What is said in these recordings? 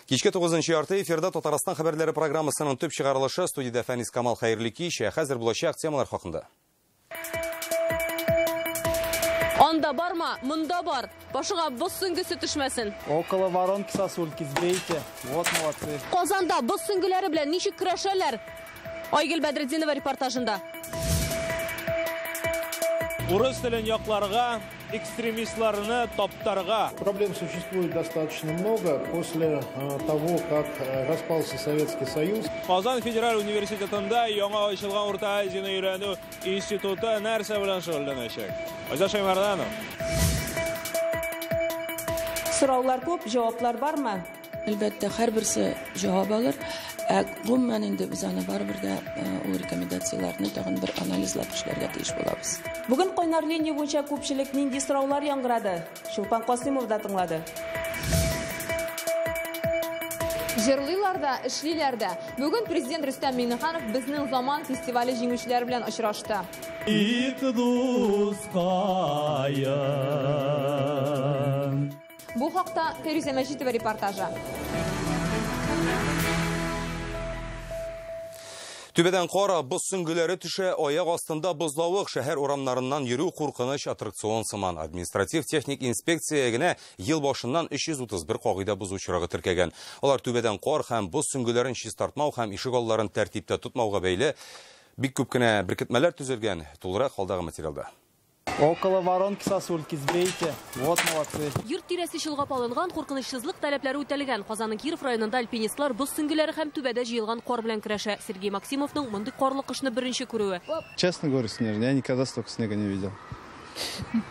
Кичке 9:30 эфирда Татарстан хәбәрләре программасының төп чыгарылышы. Студиядә Фәнис Камал, хәерле кич. Хәзер булачак темалар хакында. Анда барма, монда бар. Башыңа боз сөңгесе төшмәсен. Около воронки сосульки сбейте. Вот молодцы. Казанда боз сөңгеләре белән ничек көрәшәләр? Айгөл Бәдретдинова репортажында. Урыс телен якларга, экстремистларны таптарга. Проблем существует достаточно много после того, как распался Советский Союз. Казан федераль университетында яңа ачылган Урта Азияны өйрәнү институты нәрсә белән шөгыльләнәчәк? Айза Шаймарданов. Сораулар күп, җаваплар бармы? Әлбәттә, һәрберсе җавап алыр. Ә гомумән инде без аны барыбер дә ул рекомендацияләрне тагын бер анализлап эшләргә тиеш булабыз. Бүген кайнар линия буенча күпчелек нинди сораулар яңгырады? Чулпан Касымов да тыңлады. Җырлыйлар да, эшлиләр дә. Бүген президент Рөстәм Миңнеханов Безнең заман фестивале җиңүчеләре белән очрашты. Ик дускаем. Бу хакта Фәрүзә Мәҗитова репортажы. Түбәдән кара боз сөңгеләре төшә, аяк астында бозлавык, шәһәр урамнарыннан йөрү куркыныч аттракцион сыман. Административ техник инспекция генә ел башыннан 331 кагыйдә бозу очрагы теркәгән. Алар түбәдән кар һәм боз сөңгеләрен чистартмау һәм ишек алларын тәртиптә тотмауга бәйле бик күп кенә беркетмәләр төзелгән. Тулырак алдагы материалда. Около воронки сосульки сбейте. Вот молодцы. Йорт тирәсе чолгап алынган, куркынычсызлык таләпләре үтәлгән. Казанның Киров районында альпинистлар боз сөңгеләре һәм түбәдә җыелган кар белән көрәшә. Сергей Максимовның мондый карлы кышны беренче күрүе. Честно говоря, снежный, я никогда столько снега не видел.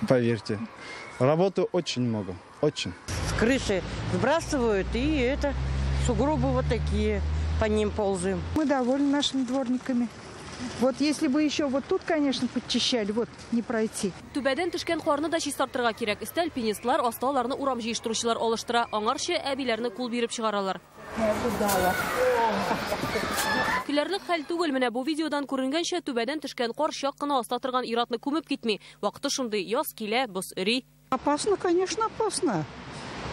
Поверьте. Работы очень много, очень. С крыши сбрасывают, и это сугробы вот такие, по ним ползаем. Мы довольны нашими дворниками. Вот если бы еще вот тут, конечно, подчищали, вот не пройти. Түбәдән төшкән карны да чистартырга кирәк. Өстә альпинистлар, аста аларны урам җыештыручылар алыштыра. Аңарчы әбиләрне кул биреп чыгаралар. Көләрлек хәл түгел, менә бу видеодан күренгәнчә, түбәдән төшкән кар чак кына аста торган ир-атны күмеп китми. Вакыты шундый, яз килә, боз эри. Опасно, конечно, опасно.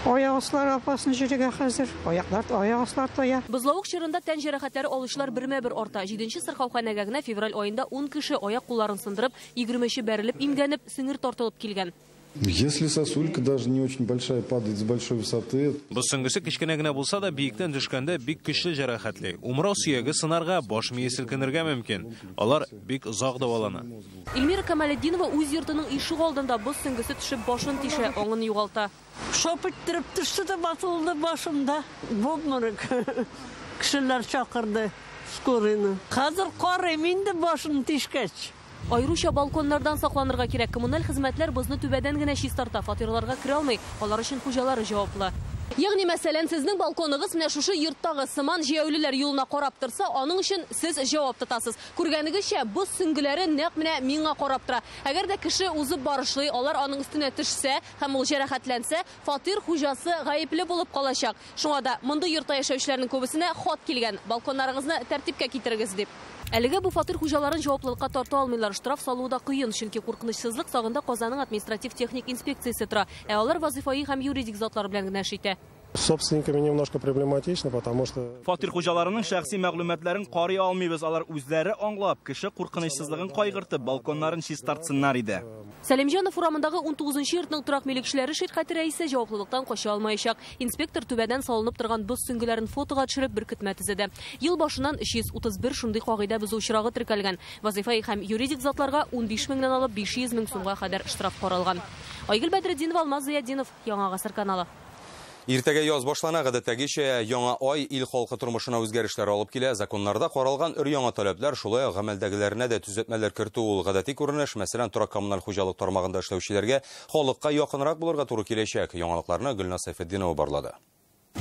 Аяк аслары опасно йөрергә хәзер. Аяклар, аяк аслар тая. Бозлавык чорында тән җәрәхәтләре алучылар бермә-бер арта. 7нче сырхауханәгә генә февраль аенда 10 кеше аяк кулларын сындырып, 20-че бәрелеп, имгәнеп, сеңер тартылып килгән. Если сосулька даже не очень большая падает с большой высоты. Боз сөңгесе кечкенә генә булса да, биектән төшкәндә бик көчле җәрәхәтли. Умрау сөяге сынарга, баш мие селкенергә мөмкин. Алар бик озак дәвалана. Эльмира Камалетдинова үз йортының ишек алдында боз сөңгесе төшеп башын тишә, аңын югалта. Шоп иттереп төште дә басылды башымда. В обморок. Кешеләр чакырды скорыйны. Хәзер карыйм инде башын тишкәч. Айруча балконнардан сакланырга кирәк. Коммуналь хезмәтләр бозны түбәдән генә чистарта, фатирларга керә алмый. Алар өчен хуҗалары җаваплы. Ягъни, мәсәлән, сезнең балконыгыз менә шушы йорттагы сыман җәяүлеләр юлына карап торса, аның өчен сез җавап тотасыз. Күргәнегезчә, боз сөңгеләре нәкъ менә миңа карап тора. Әгәр дә кеше узып барышлый, алар аның өстенә төшсә һәм ул җәрәхәтләнсә, фатир хуҗасы гаепле булып калачак. Шуңа да мондый йортта яшәүчеләрнең күбесенә хат килгән. Балконнарыгызны тәртипкә китерегез дип. Әлегә бу фатир хуҗаларын җаваплылыкка тарта алмыйлар. Штраф салуы да кыен, чөнки куркынычсызлык сагында Казанның административ техник инспекциясе тора. Ә алар вазифаи һәм юридик затлар белән генә эш итә. С собственниками немножко проблематично, потому что фатир хуҗаларының шәхси мәгълүматларын карый алмыйбыз. Алар үзләре аңлап, кеше куркынычсызлыгын кайгыртып, балконнарын чистартсыннар иде. Сәлимҗанов урамындагы 19нчы йортның торак милекчеләре ширкәте рәисе җаваплылыктан кача алмаячак. Инспектор түбәдән салынып торган боз сөңгеләрен фотога төшереп беркетмә төзеде. Ел башыннан 331 шундый кагыйдә бозу очрагы теркәлгән. Вазифаи һәм юридик затларга 15 меңнән алып 500 мең сумга кадәр штраф каралган. Айгөл Бәдретдинова, Алмаз Зыятдинов, Яңа Гасыр каналы. Иртәгә яз башлана, гадәттәгечә яңа ай ил халкы тормышына үзгәрешләр алып килә. Законнарда каралган өр-яңа таләпләр, шулай ук гамәлдәгеләренә дә төзәтмәләр кертү ул гадәти күренеш. Мәсәлән, торак коммуналь хуҗалык тармагында эшләүчеләргә халыкка якынрак булырга туры киләчәк. Яңалыкларны Гөлназ Сәйфетдинова барлады.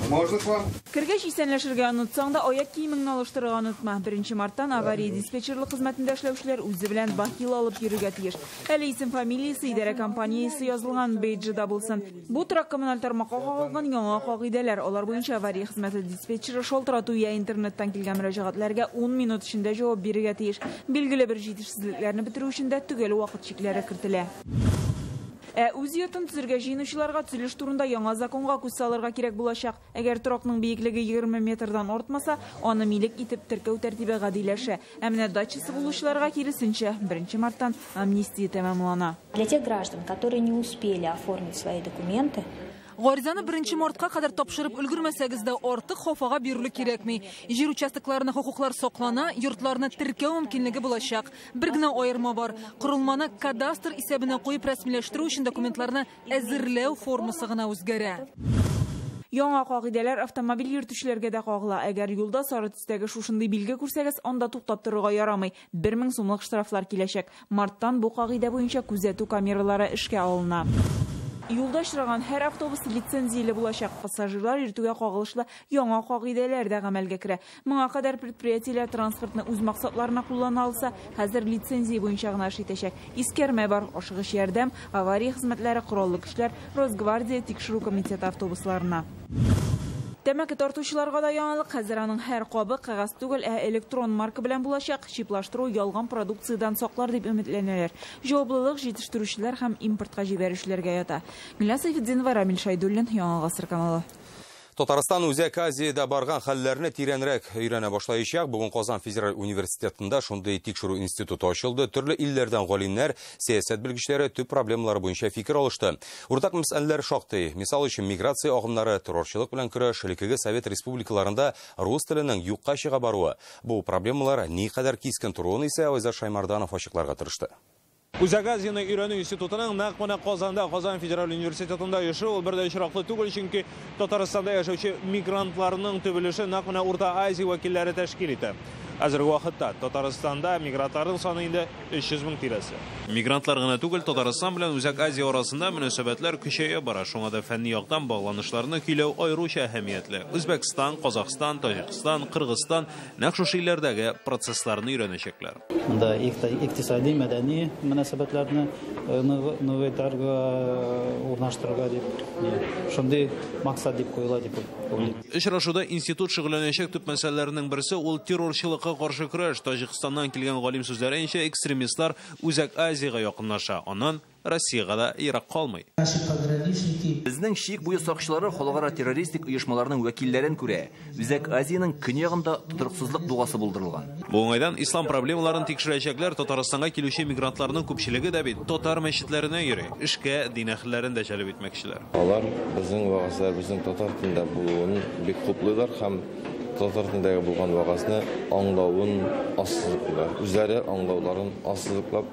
Можно к вам? Кергәч исәнләшергә онытсаң да, аяк киемеңне алыштырырга онытма. 1 марттан авария диспетчерлык хезмәтендә эшләүчеләр үзе белән бахил алып йөрергә тиеш. Әле исем, фамилиясе, идарә компаниясе язылган бейджи да булсын. Бу торак коммуналь тармакка кагылган яңа кагыйдәләр. Алар буенча авария хезмәте диспетчеры шалтырату я интернеттан килгән мөрәҗәгатьләргә 10 минут эчендә җавап бирергә тиеш. Билгеле бер җитешсезлекләрне бетерү өчен дә төгәл вакыт чикләре кертелә. Ә үз йортын төзергә җыенучыларга төзелеш турында яңа законга күз салырга кирәк булачак. Әгәр торакның биеклеге 20 метрдан артмаса, аны милек итеп теркәү тәртибе гадиләшә. Ә менә дачасы булучыларга киресенчә, 1 марттан амнистия тәмамлана. Для тех граждан, которые не успели оформить свои документы, Гаризаны 1 мартка кадәр тапшырып өлгермәсәгез дә артык хафага бирелү кирәкми. Җир участокларына хокуклар саклана, йортларны теркәү мөмкинлеге булачак. Бер генә аерма бар. Корылманы кадастр исәбенә куеп рәсмиләштерү өчен документларны әзерләү формасы гына үзгәрә. Яңа кагыйдәләр автомобиль йөртүчеләргә дә кагыла. Әгәр юлда сары төстәге шушындый билге күрсәгез, анда туктап торырга ярамый. 1000 сумлык штрафлар киләчәк. Марттан бу кагыйдә буенча күзәтү камералары эшкә алына. Юлда очраган һәр автобус лицензияле булачак. Пассажирлар йөртүгә кагылышлы яңа кагыйдәләр дә гамәлгә керә. Моңа кадәр предприятиеләр транспортны үз максатларына куллана алса, хәзер лицензия буенча гына эш итәчәк. Искәрмә бар, ашыгыч ярдәм, авария хезмәтләре, кораллы көчләр, Росгвардия тикшерү комитеты автобусларына. Тәмәке тартучыларга да яңалык. Хәзер аның һәр кабы кәгазь түгел, ә электрон марка белән булачак. Чиплаштыру ялган продукциядән саклар дип өметләнәләр. Җаваплылык җитештерүчеләр һәм импортка җибәрүчеләргә ята. Гөлназ Сәйфетдинова, Рамил Шайдуллин, Яңа Гасыр каналы. Татарстан Үзәк Азиядә барган хәлләрне тирәнрәк өйрәнә башлаячак. Бүген Казан федераль университетында шундый тикшерү институты ачылды. Төрле илләрдән галимнәр, сәясәт белгечләре төп проблемалары буенча фикер алышты. Уртак мәсьәләләр шактый. Мисал өчен, миграция агымнары, террорчылык белән көрәш, элеккеге Совет республикаларында рус теленең юкка чыга баруы. Бу проблемалар никадәр кискен торуын исә Айзат Шаймарданов ачыкларга тырышты. Үзәк Азияне өйрәнү институтының нәкъ менә Казанда, Казан федераль университетында эше ул бер дә очраклы түгел, чөнки Татарстанда яшәүче мигрантларның төп өлеше нәкъ менә Урта Азия вәкилләре тәшкил итә. Хәзерге вакытта Татарстанда мигрантларның саны инде 300 мең тирәсе. Мигрантлар гына түгел, Татарстан белән Үзәк Азия арасында мөнәсәбәтләр көчәя бара. Шуңа да фәнни яктан багланышларны көйләү аеруча әһәмиятле. Үзбәкстан, Казахстан, Таҗикстан, Кыргызстан нәкъ шушы илләрдәге процессларны өйрәнәчәкләр. Монда икътисади, мәдәни мөнәсәбәтләрне ныгытырга, урнаштырырга дип, шундый максат дип куела дип уйлыйм. Очрашуда институт шөгыльләнәчәк төп мәсьәләләрнең берсе ул террорчылыкка каршы көрәш. Таҗикстаннан килгән галим сүзләренчә, экстремистлар Үзәк Азиягә якынлаша, аннан Россиягә дә ерак калмый. Безнең чик буе сакчылары халыкара террористик оешмаларның вәкилләрен күрә. Үзәк Азиянең көньягында тотрыксызлык дугасы булдырылган. Бу уңайдан ислам проблемаларын тикшерәчәкләр. Татарстанга килүче мигрантларның күпчелеге дә бит татар мәчетләренә йөри. Эшкә дин әһелләрен дә җәлеп итмәкчеләр. Алар безнең вәгазьләребезнең татар телендә булуын бик хуплыйлар һәм татар телендәге булган вәгазьне аңлавын ассызыклыйлар. Үзләре аңлауларын ассызыклап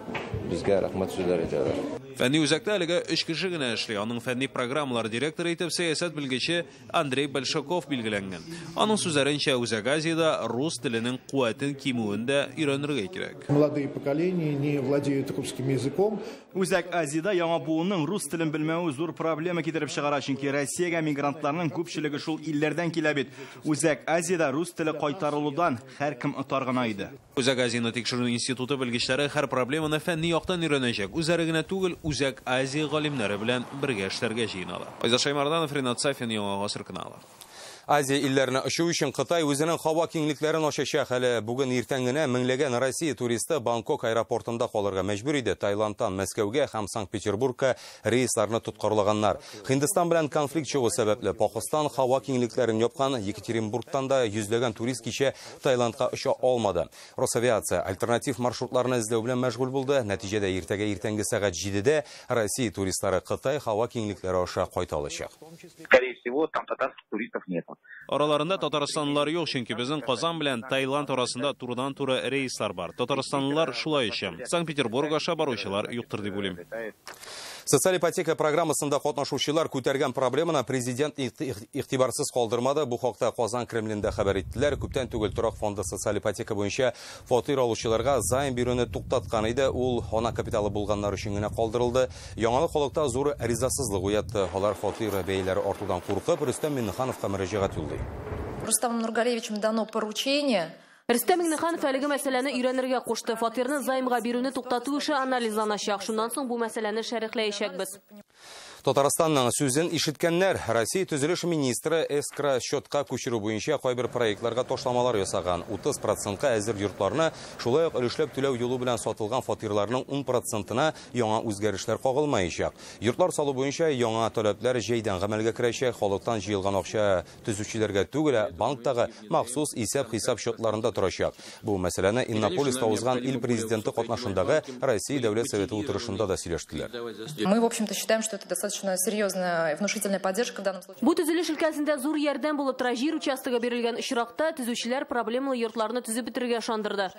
безгә рәхмәт сүзләре әйтәләр. Фәнни үзәктә әлегә 3 кеше генә эшли. Аның фәнни программалар директоры итеп сәясәт белгече Андрей Большаков билгеләнгән. Аның сүзләренчә, Үзәк Азиядә рус теленең куәтен кимүен дә өйрәнергә кирәк. Молодые поколения не владеют русским языком. Үзәк Азиядә яңа буынның рус телен белмәве зур проблема китереп чыгара, чөнки Россиягә мигрантларның күпчелеге шул илләрдән килә бит. Үзәк Азиядә рус теле кайтарылудан һәркем отар гына иде. Үзәк Азияне тикшерү институты белгечләре һәр проблеманы фәнни яктан өйрәнәчәк. Үзләре генә түгел, Үзәк Азия галимнәре белән бергә эшләргә җыеналар. Айзат Шаймарданов, Ринат Сафин, Яңа Гасыр каналы. Азия илләренә очу өчен Кытай үзенең һава киңлекләрен ачачак. Әле бүген иртән генә меңләгән Россия туристы Бангкок аэропортында калырга мәҗбүр иде. Таиландтан Мәскәүгә һәм Санкт-Петербургка рейсларны тоткарлаганнар. Һиндстан белән конфликт чыгу сәбәпле Пакистан һава киңлекләрен япкан. Екатеринбургтан да йөзләгән турист кичә Таиландка оча алмады. Росавиация альтернатив маршрутларны эзләү белән мәшгуль булды. Нәтиҗәдә иртәгә иртәнге сәгать 7-дә Россия туристлары Кытай һава киңлекләре аша кайта алачак. Скорее всего, там татарских туристов нет. Араларында татарстанлылар юк, чөнки безнең Казан белән Таиланд арасында турыдан-туры рейслар бар. Татарстанлылар шулай оча. Санкт-Петербург аша баручылар юктыр дип уйлыйм. Социаль ипотека программасында катнашучылар күтәргән проблеманы президент игътибарсыз калдырмады. Бу хакта Казан Кремлендә хәбәр иттеләр. Күптән түгел торак фонды социаль ипотека буенча фатир алучыларга займ бирүне туктаткан иде. Ул ана капиталы булганнар өчен генә калдырылды. Яңалык халыкта зур ризасызлык уятты. Алар фатир бәяләре артудан куркып, Рөстәм Миңнехановка мөрәҗәгать юллый. Рустамом Нургалиевичем дано поручение. Рөстәм Миңнеханов әлеге мәсьәләне өйрәнергә кушты. Фатирны займга бирүне туктату эше анализланачак. Шуннан соң бу мәсьәләне шәрехләячәкбез. Татарстанның сүзен ишеткәннәр. Россия төзелеш министры эскро счетка күчерү буенча кайбер проектларга ташламалар ясаган. 30%-ка әзер йортларны, шулай ук өлешләп түләү юлы белән сатылган фатирларның 10%-на яңа үзгәрешләр кагылмаячак. Йортлар салу буенча яңа таләпләр җәйдән гамәлгә керәчәк. Халыктан җыелган акча төзүчеләргә түгел, ә банктагы махсус исәп-хисап счетларында торачак. Бу мәсьәләне Иннополиста узган ил президенты катнашындагы Россия Дәүләт Советы утырышында да сөйләштеләр. Мы, в общем-то, считаем, что это достаточно серьезная и внушительная поддержка в данном случае. Бу төзелеш өлкәсендә зур ярдәм булып тора. Җир участогы бирелгән очракта төзүчеләр проблемалы йортларны төзеп бетерергә ышандырды.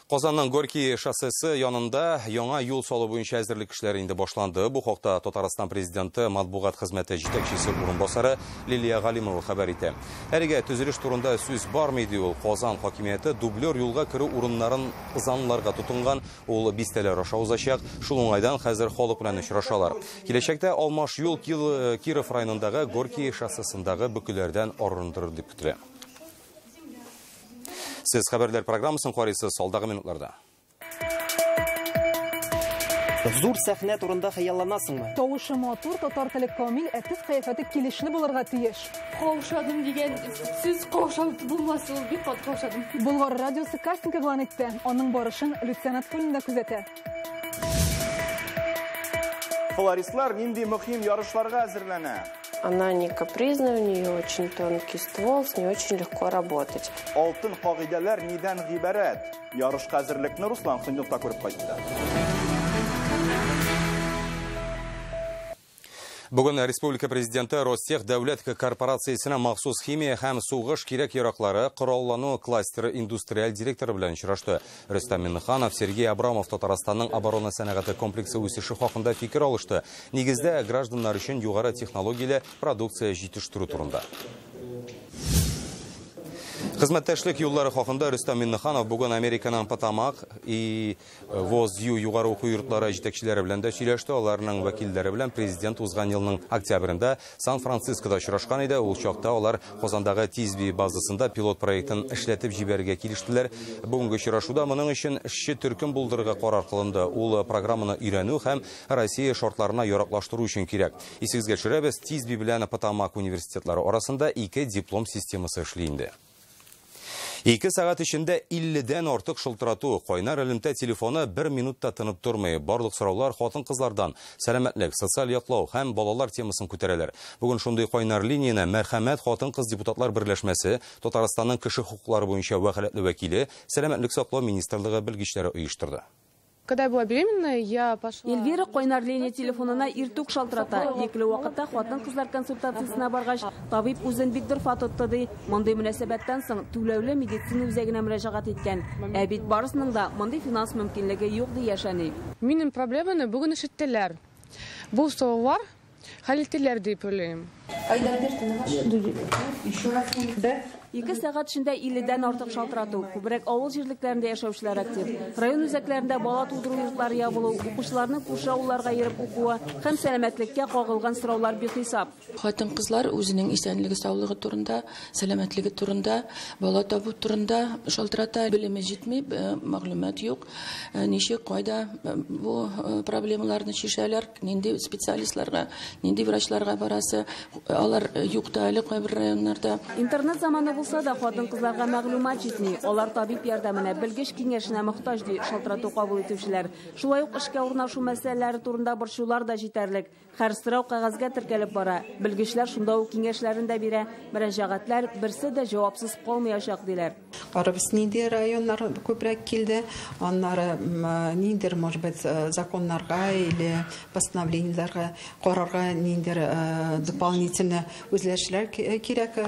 Казанның Горький шоссесы янында яңа юл салу буенча әзерлек эшләре инде башланды. Бу хакта Татарстан президенты матбугат хезмәте җитәкчесе урынбасары Лилия Галимова хәбәр итә. Әлегә төзелеш турында сүз бармый, ди ул. Казан хакимияте дублер юлга керү урыннарын ызанларга тотынган, ул бистәләр аша узачак. Шул уңайдан хәзер халык белән очрашалар. Киләчәктә алмаш юл Киров районындагы Горький шоссесындагы бөкеләрдән арындырыр дип көтелә. Сез хәбәрләр программасын карыйсыз алдагы минутларда. Зур сәхнә турында хыялланасыңмы? Тавышы матур, татар теле камил, ә төс кыяфәте килешле булырга тиеш. Каушадым дигән сүз каушап булмас, ул бик каты каушадым. Болгар радиосы кастинг игълан итте. Аның барышын Люциана Тулина күзәтә. Флористлар нинди мөһим ярышларга әзерләнә? Она не капризная, у нее очень тонкий ствол, с ней очень легко работать. Алтын кагыйдәләр нидән гыйбарәт? Ярышка әзерлекне Руслан Хунюк та күреп кайтты. Бүген Республика президенты Ростех дәүләт корпорациясенә махсус химия һәм сугыш кирәк-яраклары кораллану кластеры индустриаль директоры белән очрашты. Рөстәм Миңнеханов, Сергей Абрамов Татарстанның оборона сәнәгате комплексы үсеше хакында фикер алышты. Нигездә гражданнар өчен югары технологияле продукция җитештерү турында. Хезмәттәшлек юллары хакында Рөстәм Миңнеханов бүген Американың Потамак и ВОЗ-Ю югары уку йортлары җитәкчеләре белән дә сөйләште. Аларның вәкилләре белән президент узган елның октябрендә Сан-Францискода очрашкан иде. Ул чакта алар Казандагы Тизби базасында пилот проектын эшләтеп җибәрергә килештеләр. Бүгенге очрашуда моның өчен эшче төркем булдырырга карар кылынды. Ул программаны өйрәнү һәм Россия шартларына яраклаштыру өчен кирәк. Исегезгә төшерәбез, Тизби белән Потамак университетлары арасында ике диплом системасы эшли инде. 2 сәгать эчендә 50-дән артык шылтырату, кайнар элемтә телефоны 1 минутта тынып тормый. Барлык сораулар хатын-кызлардан сәламәтлек, социаль яклау һәм балалар темасын күтәрәләр. Бүген шундый кайнар линияне Мәрхәмәт хатын-кыз депутатлар берләшмәсе, Татарстанның кеше хокуклары буенча вәкаләтле вәкиле, Сәламәтлек саклау министрлыгы белгечләре оештырды. Когда я была беременная, я пошла... Эльвира кайнар линия телефонына иртүк шалтырата. Йөкле вакытта хатын-кызлар консультациясенә баргач, табиб үзен бик дорфа тотты ди. Мондый мөнәсәбәттән соң түләүле медицина үзәгенә мөрәҗәгать иткән. Ә бит барысының да мондый финанс мөмкинлеге юк ди яшь әни. Минем проблеманы бүген ишеттеләр. Бу сораулар хәл ителер дип уйлыйм. Да? 2 сәгать эчендә 50-дән артык шалтырату. Күбрәк авыл җирлекләрендә яшәүчеләр актив. Район үзәкләрендә бала тудыру йортлары ябылу, укучыларның күрше авылларга йөреп укуы һәм сәламәтлеккә кагылган сораулар бихисап. Хатын-кызлар үзенең исәнлеге, саулыгы турында, сәламәтлеге турында, бала табу турында шалтырата. Белеме җитми, мәгълүмат юк. Ничек, кайда бу проблемаларны чишәләр, нинди специалистларга, нинди врачларга барасы, алар юк та әле кайбер районнарда. Интернет заманы булса да хатын-кызларга мәгълүмат җитми. Алар табиб ярдәменә, белгеч киңәшенә мохтаҗ ди шалтырату кабул итүчеләр. Шулай ук эшкә урнашу мәсьәләләре турында борчулар да җитәрлек. Һәр сорау кәгазьгә теркәлеп бара. Белгечләр шунда ук киңәшләрен дә бирә. Мөрәҗәгатьләр берсе дә җавапсыз калмаячак диләр. Карабыз, нинди районнар күбрәк килде, аннары ниндидер, может быть, законнарга или постановлениеләргә карарга ниндидер дополнительно үзгәрешләр кирәк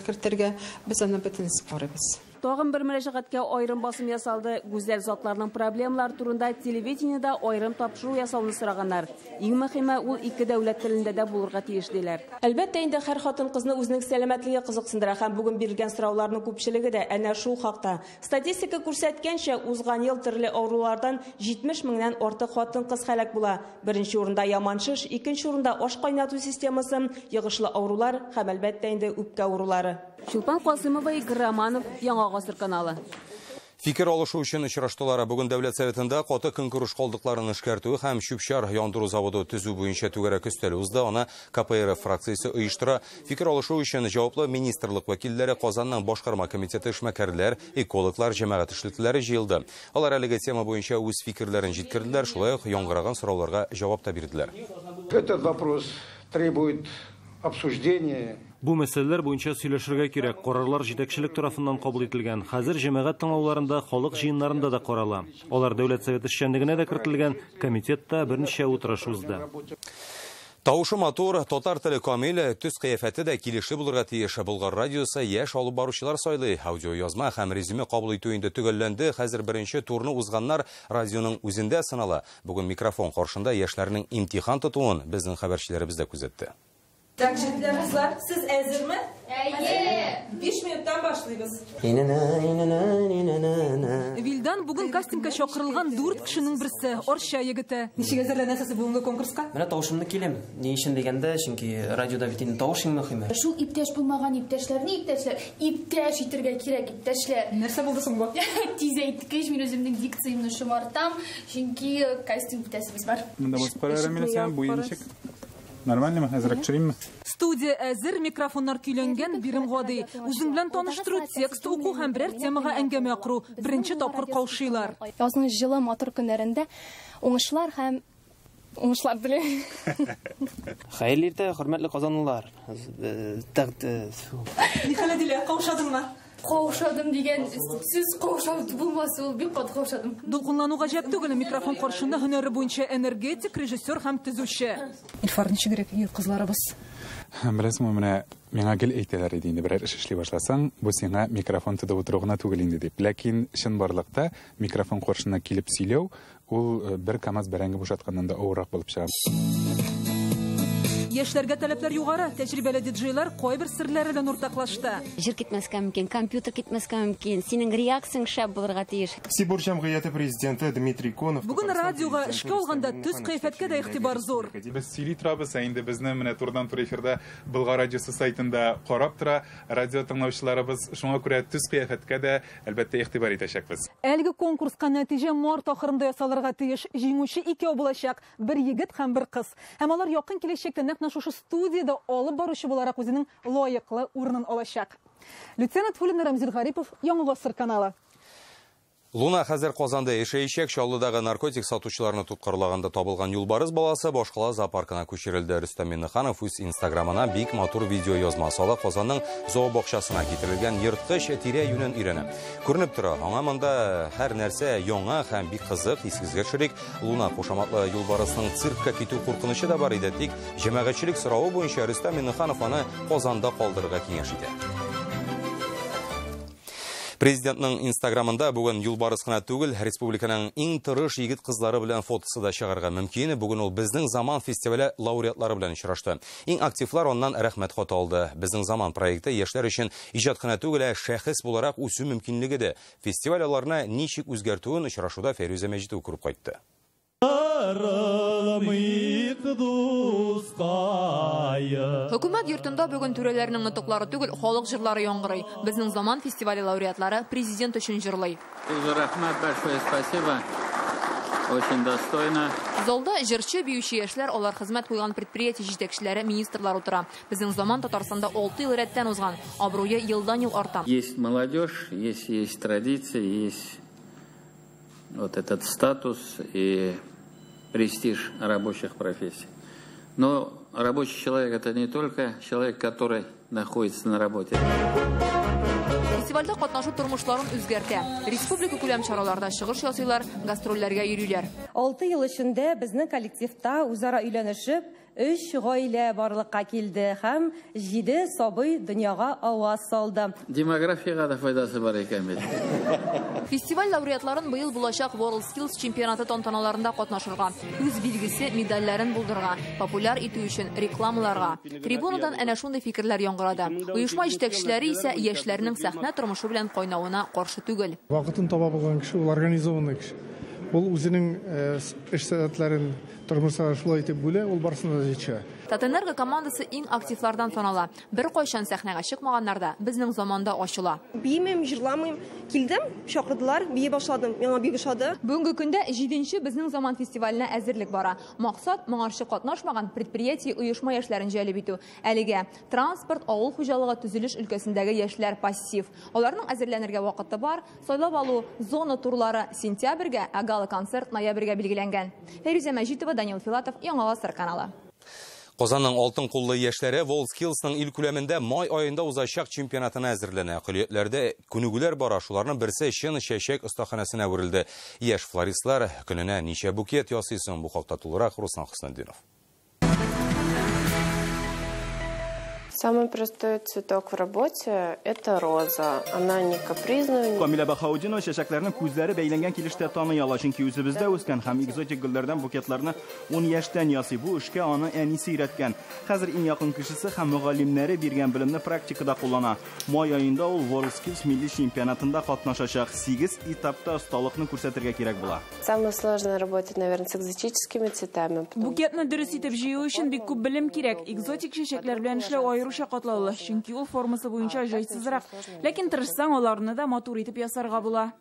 кертергә, без аны бөтенесен карыйбыз. Тагын бер мөрәҗәгатькә аерым басым ясалды. Гүзәл затларның проблемалары турында телевидениедә аерым тапшыру ясауны сораганнар. Иң мөһиме, ул ике дәүләт телендә дә булырга тиеш диләр. Әлбәттә инде һәр хатын-кызны үзенең сәламәтлеге кызыксындыра һәм бүген бирелгән сорауларның күпчелеге дә әнә шул хакта. Статистика күрсәткәнчә, узган ел төрле авырулардан 70 меңнән артык хатын-кыз һәлак була. Беренче урында яман шеш, икенче урында аш кайнату системасы, йогышлы авырулар һәм әлбәттә инде үпкә авырулары. Чулпан Касымова, Игорь Романов, Яңа Гасыр каналы. Фикер алышу өчен очраштылар. Бүген Дәүләт Советында каты көнкүреш калдыкларын эшкәртү һәм чүп-чар яндыру заводы төзү буенча түгәрәк өстәл узды. Аны КПРФ фракциясе оештыра. Фикер алышу өчен җаваплы министрлык вәкилләре, Казанның башкарма комитеты, эшмәкәрләр, экологлар, җәмәгать эшлеклеләре җыелды. Алар әлеге тема буенча үз фикерләрен җиткерделәр, шулай ук яңгыраган сорауларга җавап та бирделәр. Этот вопрос требует обсуждения. Бу мәсьәләләр буенча сөйләшергә кирәк. Карарлар җитәкчелек тарафыннан кабул ителгән. Хәзер җәмәгать тыңлауларында, халык җыеннарында да карала. Алар Дәүләт Советы эшчәнлегенә дә кертелгән, комитетта берничә утырыш узды. Тавышы матур, татар теле камил, төс кыяфәте дә килешле булырга тиеш. Болгар радиосы яшь алып баручылар сайлый. Аудио язма һәм резюме кабул итү инде төгәлләнде. Хәзер беренче турны узганнар радионың үзендә сынала. Бүген микрофон каршында яшьләрнең имтихан тотуын безнең хәбәрчеләребез дә күзәтте. Так, җегетләр, кызлар, сез әзерме? Әйе. 5 минуттан башлыйбыз. Вилдан бүген кастингка чакырылган 4 кешенең берсе, Арча егете. Ничек әзерләнәсез бүгенге конкурска? Менә тавышымны киләм. Ни өчен дигәндә, чөнки радиода бит инде тавыш иң мөһиме. Шул иптәш булмаган иптәшләрне иптәшләр, иптәш итергә кирәк, иптәшләр. Нәрсә булды соң бу? Тиз әйткәч, мин үземнең дикциямне шомартам, чөнки кастинг үтәсебез бар. Монда басып карарга мин сиңа, бу ничек? Нормально мы? Әзерәк төшерәмме? Студия әзер, микрофоннар көйләнгән, бирем гади. Үзең белән таныштыру, текст уку һәм берәр темага әңгәмә кору. Беренче тапкыр каушыйлар. Язның җылы матур көннәрендә уңышлар һәм уңышлар телим. Хәерле иртә, хөрмәтле казанлылар. Нихәл, Әдилә, каушадыңмы? Каушадым дигән сүз каушау булмас, ул бик каты каушадым. Дулкынлану гаҗәп түгел, микрофон каршында һөнәре буенча энергетик, режиссер һәм төзүче. Илфар, ничегрәк ир кызларыбыз? Беләсеңме, менә миңа гел әйтәләр иде инде, берәр эш эшли башласаң, бу сиңа микрофон тотып утыру гына түгел инде дип. Ләкин чынбарлыкта микрофон каршына килеп сөйләү ул бер КАМАЗ бәрәңге бушатканнан да авыррак булып чыга. Яшьләргә таләпләр югары, тәҗрибәле диджейлар кайбер серләре белән уртаклашты. Җыр китмәскә мөмкин, компьютер китмәскә мөмкин, синең реакцияң шәп булырга тиеш. Сибур җәмгыяте президенты Дмитрий Конов. Бүген радиога эшкә алганда төс кыяфәткә дә игътибар зур. Без сөйли торабыз, ә инде безне менә турыдан-туры эфирда Болгар радиосы сайтында карап тора радио тыңлаучыларыбыз, шуңа күрә төс кыяфәткә дә әлбәттә игътибар итәчәкбез. Әлеге конкурска нәтиҗә март ахырында ясалырга тиеш. Җиңүче икәү булачак, бер егет һәм бер кыз. Һәм алар якын киләчәктә нәкъ шушы студияда алып баручы буларак үзенең лаеклы урынын алачак. Люция Нотфуллина, Рамзил Гарипов, Яңа Гасыр каналы. Луна хәзер Казанда яшәячәк. Чаллыдагы наркотик сатучыларны тоткарлаганда табылган юлбарыс баласы башкала зоопаркына күчерелде. Рөстәм Миңнеханов үз инстаграмына бик матур видео язма сала. Казанның зообакчасына китерелгән ерткыч тирә-юнен өйрәнә. Күренеп тора, аңа монда һәр нәрсә яңа һәм бик кызык. Исегезгә төшерик, Луна кушаматлы юлбарысның циркка китү куркынычы да бар иде. Тик җәмәгатьчелек соравы буенча Рөстәм Миңнеханов аны Казанда калдырырга киңәш итә. Президентның инстаграмында бүген юлбарыс кына түгел, республиканың иң тырыш егет кызлары белән фотосы да чыгарга мөмкин. Бүген ул Безнең заман фестивале лауреатлары белән очрашты. Иң активлар аннан рәхмәт хаты алды. Безнең заман проекты яшьләр өчен иҗат кына түгел, ә шәхес буларак үсү мөмкинлеге дә. Фестиваль аларны ничек үзгәртүен очрашуда Фәйрүзә Мәҗитова күреп кайтты. Хөкүмәт йортында бүген түрәләрнең нотыклары түгел, халык җырлары яңгырый. Безнең заман фестивале лауреатлары президент өчен җырлый. Рәхмәт, большое спасибо. Очень достойно. Залда җырчы, биюче яшьләр, алар хезмәт куйган предприятие җитәкчеләре, министрлар утыра. Безнең заман Татарстанда 6 ел рәттән узган. Абруе елдан-ел арта. Есть молодежь, есть традиции, есть вот этот статус и престиж рабочих профессий. Но рабочий человек – это не только человек, который находится на работе. Фестивальдә катнашу тормышларын үзгәртә. Республика күләм чараларда чыгыш ясыйлар, гастрольләргә йөриләр. 6 ел эчендә безнең коллективта үзара өйләнешеп 3 гаилә барлыкка килде һәм 7 сабый дөньяга аваз салды. Демографиягә дә файдасы бар икән бит. Фестиваль лауреатларын быел булачак World Skills чемпионаты тантаналарында катнашырга, үз билгесе медальләрен булдырырга, популяр итү өчен рекламаларга. Трибунадан әнә шундый фикерләр яңгырады. Оешма җитәкчеләре исә яшьләрнең сәхнә тормышы белән кайнавына каршы түгел. Вакытын таба белгән кеше ул организованный кеше. Ул үзенең эш сәгатьләрен тормышта шулай итеп бүлә, ул барысына да җитешә. Татэнерго командасы иң активлардан санала. Бер кайчан сәхнәгә чыкмаганнар да безнең заманда ачыла. Биемим, җырламыйм. Килдем, чакырдылар, бии башладым. Миңа бик ошады. Бүгенге көндә 7нче Безнең заман фестиваленә әзерлек бара. Максат моңарчы катнашмаган предприятие оешма яшьләрен җәлеп итү. Әлегә транспорт, авыл хуҗалыгы, төзелеш өлкәсендәге яшьләр пассив. Аларның әзерләнергә вакыты бар. Сайлап алу зона турлары сентябрьгә, ә гала-концерт ноябрьгә билгеләнгән. Фәйрүзә Мәҗитова, Данил Филатов, Яңа Гасыр каналы. Казанның алтын куллы яшьләре WorldSkills'ның ил күләмендә май аенда узачак чемпионатына әзерләнә. Көллиятләрдә күнегүләр бара, шуларның берсе чын чәчәк остаханәсенә әверелде. Яшь флористлар көненә ничә букет ясый соң? Бу хакта тулырак Руслан Хөснетдинов. Самый простой цветок в работе – это роза. Она не капризная. Камилә Баһаутдинова чәчәкләрнең күзләре бәйләнгән килештә таный ала, чөнки үзебездә үскән һәм экзотик гөлләрдән букетларны 10 яшьтән ясый. Бу эшкә аны әнисе өйрәткән. Хәзер иң якын кешесе һәм мөгаллимнәре биргән белемне практикада куллана. Май аенда ул WorldSkills милли чемпионатында катнашачак. 8 этапта осталыкны күрсәтергә кирәк була. Самое сложное работать, наверное, с экзотическими цветами. Букетны дөрес итеп җыю өчен бик күп белем кирәк. Экзотик чәчәкләр белән эшләү аеруча катлаулы, чөнки ул формасы буенча җайсызрак. Ләкин тырышсаң, аларны да матур итеп ясарга була.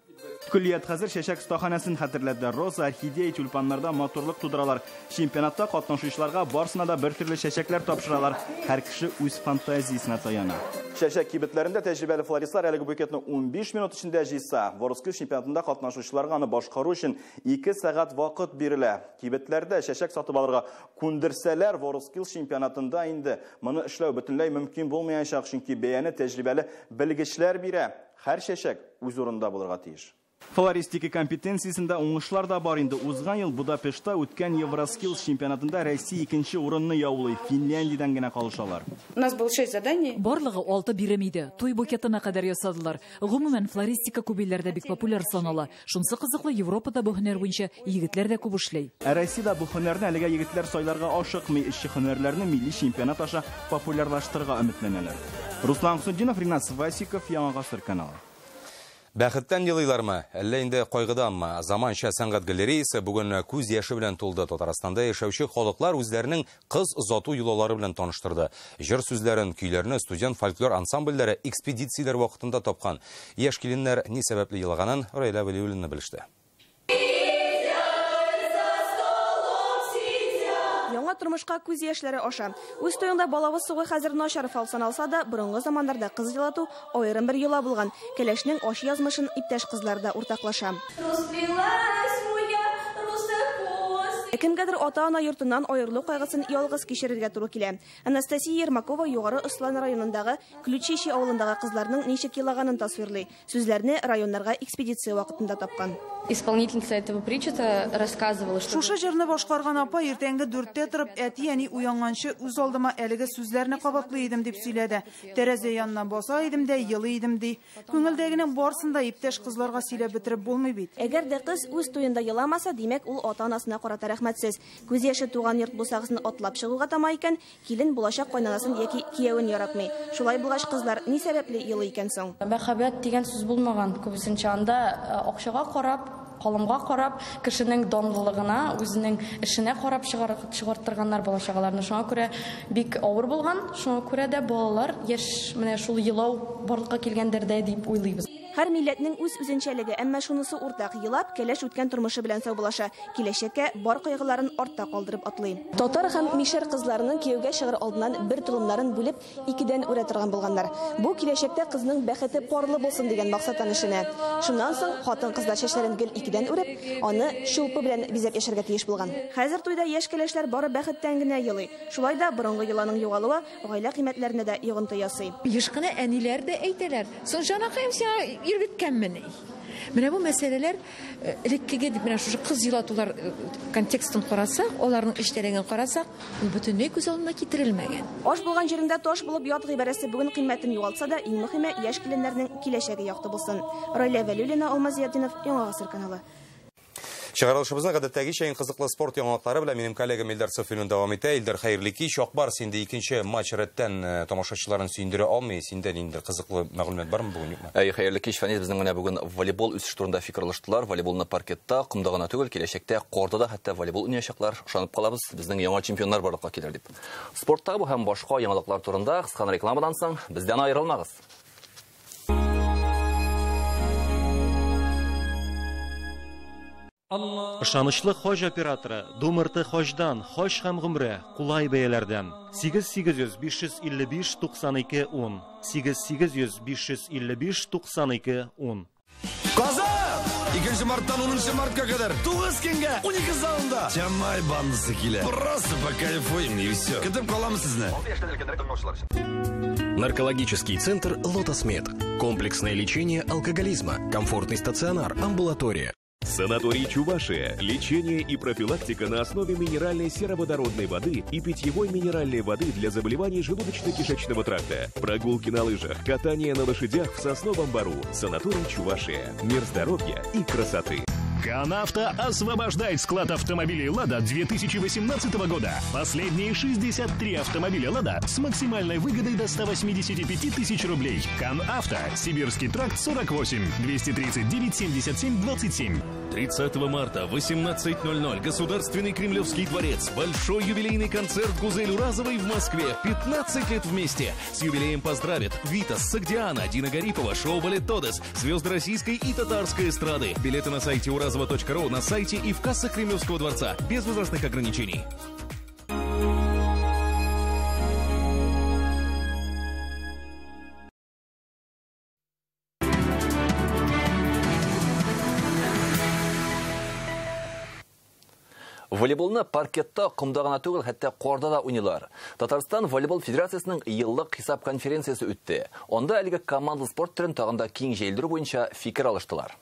Көллият хәзер чәчәк остаханәсен хәтерләтә. Роза, орхидея, тюльпаннарда матурлык тудыралар. Чемпионатта катнашучыларга барсына да бер төрле чәчәкләр тапшыралар. Һәр кеше үз фантазиясенә таяна. Чәчәк кибетләрендә тәҗрибәле флористлар әлеге букетны 15 минут эчендә җыйса, WorldSkills чемпионатында катнашучыларга аны башкару өчен 2 сәгать вакыт бирелә. Кибетләрдә чәчәк сатып алырга күндерсәләр, WorldSkills чемпионатында инде моны эшләү бөтенләй мөмкин булмаячак, чөнки бәяне тәҗрибәле белгечләр бирә. Һәр чәчәк үз урынында булырга тиеш. Флористика компетенциясендә уңышлар да бар инде. Узган ел Будапештта үткән Евроскиллс чемпионатында Россия икенче урынны яулый. Финляндиядән генә калышалар. У нас было 6 заданий. Барлыгы 6 бирем иде. Туй букетына кадәр ясадылар. Гомумән, флористика күп илләрдә бик популяр санала. Шунсы кызыклы, Европада бу һөнәр буенча егетләр дә күп эшли. Ә Россиядә бу һөнәрне әлегә егетләр сайларга ашыкмый. Эшче һөнәрләрне милли чемпионат аша популярлаштырырга өметләнәләр. Руслан Хөснетдинов, Ринат Васиков, Яңа Гасыр каналы. Бәхеттән елыйлармы, әллә инде кайгыданмы? Заманча сәнгать галереясы бүген күз яше белән тулды. Татарстанда яшәүче халыклар үзләренең кыз озату йолалары белән таныштырды. Җыр сүзләрен, көйләрне студент фольклор ансамбльләре экспедицияләр вакытында тапкан. Яшь киленнәр ни сәбәпле елаганын Раилә Вәлиуллина белеште. Яңа тормышка күз яшьләре аша. Үз туенда балавыз сугы хәзер начар фал саналса да, борынгы заманнарда кыз елату аерым бер йола булган. Кәләшнең аш язмышын иптәш кызлар да уртаклаша. Кемгәдер ата-ана йортыннан аерылу кайгысын ялгыз кичерергә туры килә. Анастасия Ермакова Югары Ослан районындагы Ключищи авылындагы кызларның ничек елаганын тасвирлый. Сүзләрне районнарга экспедиция вакытында тапкан. Исполнительница этого причета рассказывала, что Шушы җырны башкарган апа иртәнге 4-тә торып, әти-әни уянганчы үз алдыма әлеге сүзләрне кабатлый идем дип сөйләде. Тәрәзә янына баса идем дә елый идем ди. Күңелдәгенең барсын да иптәш кызларга сөйләп бетереп булмый бит. Әгәр дә кыз үз туенда еламаса, димәк, ул ата-анасына карата рәхмәтсез. Күз яше туган йорт бусагасын атлап чыгуга тама икән, килен булачак кайнанасын яки киявен яратмый. Шулай булгач, кызлар ни сәбәпле елый икән соң? Мәхәббәт дигән сүз булмаган. Күбесенчә анда акчага карап, калымга карап, кешенең данлылыгына, үзенең эшенә карап чыгарттырганнар бала-чагаларны. Шуңа күрә бик авыр булган, шуңа күрә дә балалар яшь менә шул елау барлыкка килгәндер дә дип уйлыйбыз. Һәр милләтнең үз үзенчәлеге, әмма шунысы уртак: елап, кәләш үткән тормышы белән саубуллаша, киләчәккә бар кайгыларын артта калдырып атлый. Татар һәм мишәр кызларының кияүгә чыгыр алдыннан бер толымнарын бүлеп икедән үрә торган булганнар. Бу киләчәктә кызның бәхете парлы булсын дигән максаттан эшләнә. Шуннан соң хатын-кызлар чәчләрен гел икедән үреп, аны чулпы белән бизәп яшәргә тиеш булган. Хәзер туйда яшь кәләшләр бары бәхеттән генә елый. Шулай да борынгы йоланың югалуы гаилә кыйммәтләренә дә йогынты ясый. Еш кына әниләр дә әйтәләр: "Соң җанакаем, сиңа иргеткәнмен". Менә бу мәсьәләләр элеккеге дип менә шушы кыз елатулар контекстын карасак, аларның эчтәлеген карасак, ул бөтенләй күз алдына китерелмәгән. Аш булган җирендә таш булып ят гыйбарәсе бүген кыйммәтен югалтса да, иң мөһиме яшь киленнәрнең киләчәге якты булсын. Раилә Вәлиуллина, Алмаз Зиятдинов, Яңа Гасыр каналы. Чыгарылышыбызны гадәттәгечә иң кызыклы спорт яңалыклары белән минем коллегам Илдар Софилин дәвам итә. Илдар, хәерле кич. Ак Барс инде икенче матч рәттән тамашачыларын сөендерә алмый. Синдә ниндидер кызыклы мәгълүмат бармы бүген, юкмы? Әй, хәерле кич, Фәнис. Безнең менә бүген волейбол үсеш турында фикер алыштылар. Волейболны паркетта, комда гына түгел, киләчәктә корда да хәтта волейбол уйнаячаклар. Ышанып калабыз, безнең яңа чемпионнар барлыкка килер дип. Спорттагы бу һәм башка яңалыклар турында кыска рекламадан соң бездән аерылмагыз. Ышанычлы хаҗ операторы Думырты хаҗдан, хаҗ һәм гомрә, кулай бәяләрдән. 8800 555 92 10. 8800 555 92 10. Казан! 2 марттан 10 мартка кадәр 9 көнгә 12 залында Тямай бандасы килә. Просто покайфуем и все. Көтеп каламыз сезне. Наркологический центр «Лотосмед». Комплексное лечение алкоголизма, комфортный стационар, амбулатория. Санаторий Чувашия. Лечение и профилактика на основе минеральной сероводородной воды и питьевой минеральной воды для заболеваний желудочно-кишечного тракта. Прогулки на лыжах, катание на лошадях в Сосновом Бору. Санаторий Чувашия. Мир здоровья и красоты. Канавто освобождает склад автомобилей «Лада» 2018 года. Последние 63 автомобиля «Лада» с максимальной выгодой до 185 тысяч рублей. Канавто, Сибирский тракт 48, 239 77 27. 30 марта, 18:00, Государственный Кремлевский дворец. Большой юбилейный концерт Гузель Уразовой в Москве. 15 лет вместе. С юбилеем поздравят Витас, Согдиана, Дина Гарипова, шоу «Балет Тодес», звезды российской и татарской эстрады. Билеты на сайте уразова.ру, на сайте и в кассах Кремлевского дворца. Без возрастных ограничений. Волейболны паркетта, комда гына түгел, хәтта корда да уйныйлар. Татарстан волейбол федерациясының еллык хисап конференциясе үтте. Анда әлеге командалы спорт төрен тагын да киң җәелдерү буенча фикер алыштылар.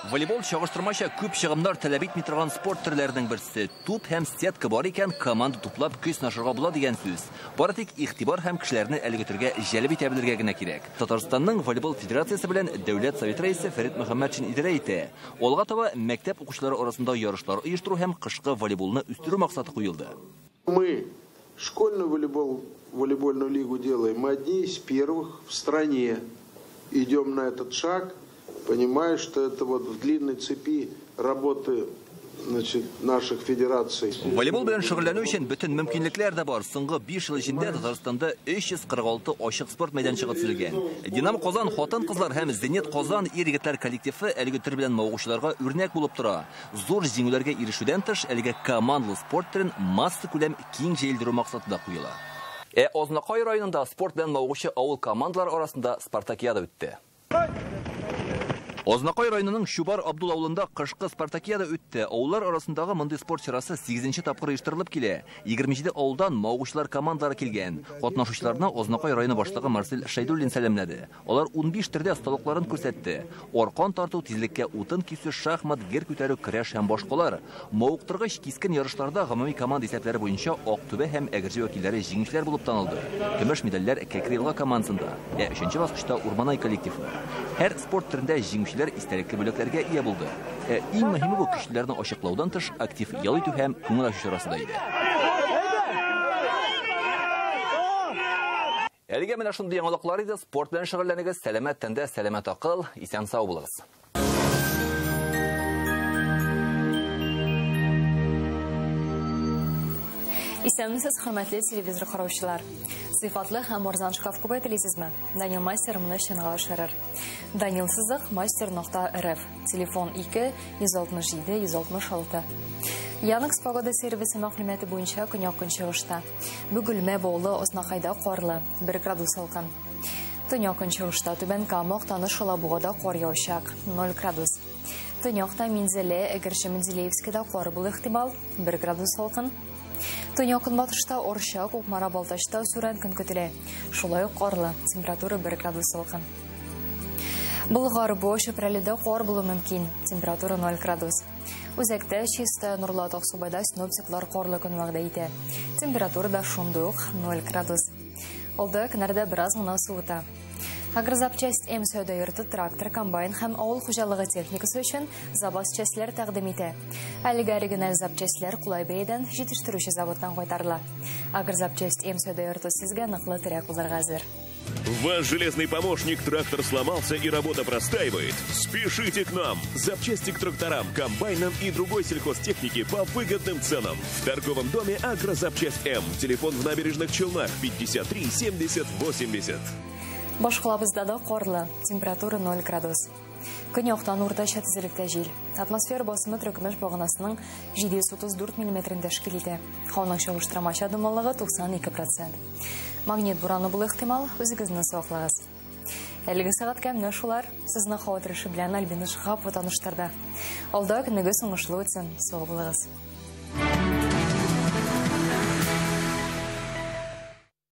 Волейбол чагыштырмача күп чыгымнар таләп итми торган спорт төрләренең берсе. Туп һәм сетка бар икән, команда туплап көч сынашырга була дигән сүз. Бары тик игътибар һәм кешеләрне әлеге төргә җәлеп итә белергә генә кирәк. Татарстанның волейбол федерациясе белән Дәүләт Советы рәисе Фәрит Мөхәммәтшин идарә итә. Алга таба мәктәп укучылары арасында ярышлар оештыру һәм кышкы волейболны үстерү максаты куелды. Мы школьную волейбольную лигу делаем. Мы одни из первых в стране идем на этот шаг. Понимаю, что это вот в длинной цепи работы, значит, наших федераций. Волейбол белән шөгыльләнү өчен бөтен мөмкинлекләр дә бар. Соңгы 5 ел эчендә Татарстанда 346 ачык спорт мәйданчыгы төзелгән. Динамо Казан хатын-кызлар һәм Зенит Казан ир-егетләр коллективы әлеге төр белән мавыгучыларга үрнәк булып тора. Зур җиңүләргә ирешүдән тыш, әлеге командалы спорт төрен массакүләм киң җәелдерү максаты да куела. Ә Азнакай районында спорт белән мавыгучы авыл командалары арасында спартакиада үтте. Азнакай районының Чубар Абдул авылында кышкы спартакиада үтте. Авыллар арасындагы мондый спорт чарасы 8нче тапкыр оештырылып килә. 27 авылдан мавыгучылар командалары килгән. Катнашучыларны Азнакай районы башлыгы Марсель Шәйдуллин сәламләде. Алар 15 төрдә осталыкларын күрсәтте. Аркан тарту, тизлеккә утын кисү, шахмат, гер күтәрү, көрәш һәм башкалар. Мавыктыргыч кискен ярышларда гомуми команда исәпләре буенча Актүбә һәм Әгерҗе вәкилләре җиңүчеләр булып танылды. Көмеш медальләр Кәкре-Елга командасында, ә 3нче баскычта Урманай коллективы. Һәр спорт төрендә җиңүчеләр истәлекле бүләкләргә ия булды. Иң мөһиме бу көчлеләрне ачыклаудан тыш актив ял итү һәм күңел ачу чарасы да иде. Әлегә менә шундый яңалыклар иде. Спорт белән шөгыльләнегез, сәламәт тәндә сәламәт акыл, исән-сау булыгыз. Исәнмесез, хөрмәтле телевизор караучылар. Сыйфатлы һәм арзан шкаф күбәй телисезме? Данил Мастер моны чынга ашырыр. Данил Сызык, мастер.рф. Телефон 2 167 166. Яндекс погода сервисы мәгълүматы буенча көньяк көнчыгышта. Бөгелмә, Баулы, Азнакайда карлы, 1 градус салкын. Төньяк көнчыгышта Түбән Кама, Актаныш, Алабугада кар яуачак, 0 градус. Төньякта Минзәлә, Әгерҗе, Менделеевскида кар булу ихтимал, 1 градус салкын. Төньяк көнбатышта Орча, Кукмара, Балтачта сүрән көн көтелә. Шулай ук карлы, температура 1 градус салкын. Болгар, Буа, Чүпрәледә кар булу мөмкин, температура 0 градус. Үзәктә, Чистай, Нурлат, Аксубайда синоптиклар карлы көн вәгъдә итә. Температура да шундый ук 0 градус. Алда көннәрдә бераз гына суыта. Агрозапчасть М сәүдә йорты трактор, комбайн һәм авыл хуҗалыгы техникасы өчен запас частьләр тәкъдим итә. Әлеге оригиналь запчастьләр кулай бәядән җитештерүче заводтан кайтарыла. Агрозапчасть М сәүдә йорты сезгә ныклы терәк булырга әзер. Ваш железный помощник трактор сломался и работа простаивает? Спешите к нам! Запчасти к тракторам, комбайнам и другой сельхозтехнике по выгодным ценам. В торговом доме «Агрозапчасть М». Телефон в Набережных Челнах 53 70 80. Башкалабызда да карлы, температура 0 градус. Көньяктан уртача тизлектә җил. Атмосфера басымы теркөмеш баганасының 734 миллиметрын тәшкил итә. Һаваның чагыштырмача дымлылыгы 92%. Магнит бураны булу ихтимал, үзегезне саклагыз. Әлеге сәгатькә менә шулар. Сезне һава торышы белән Альбина Шихапова таныштырды. Алда көнегез уңышлы үтсен. Сау булыгыз.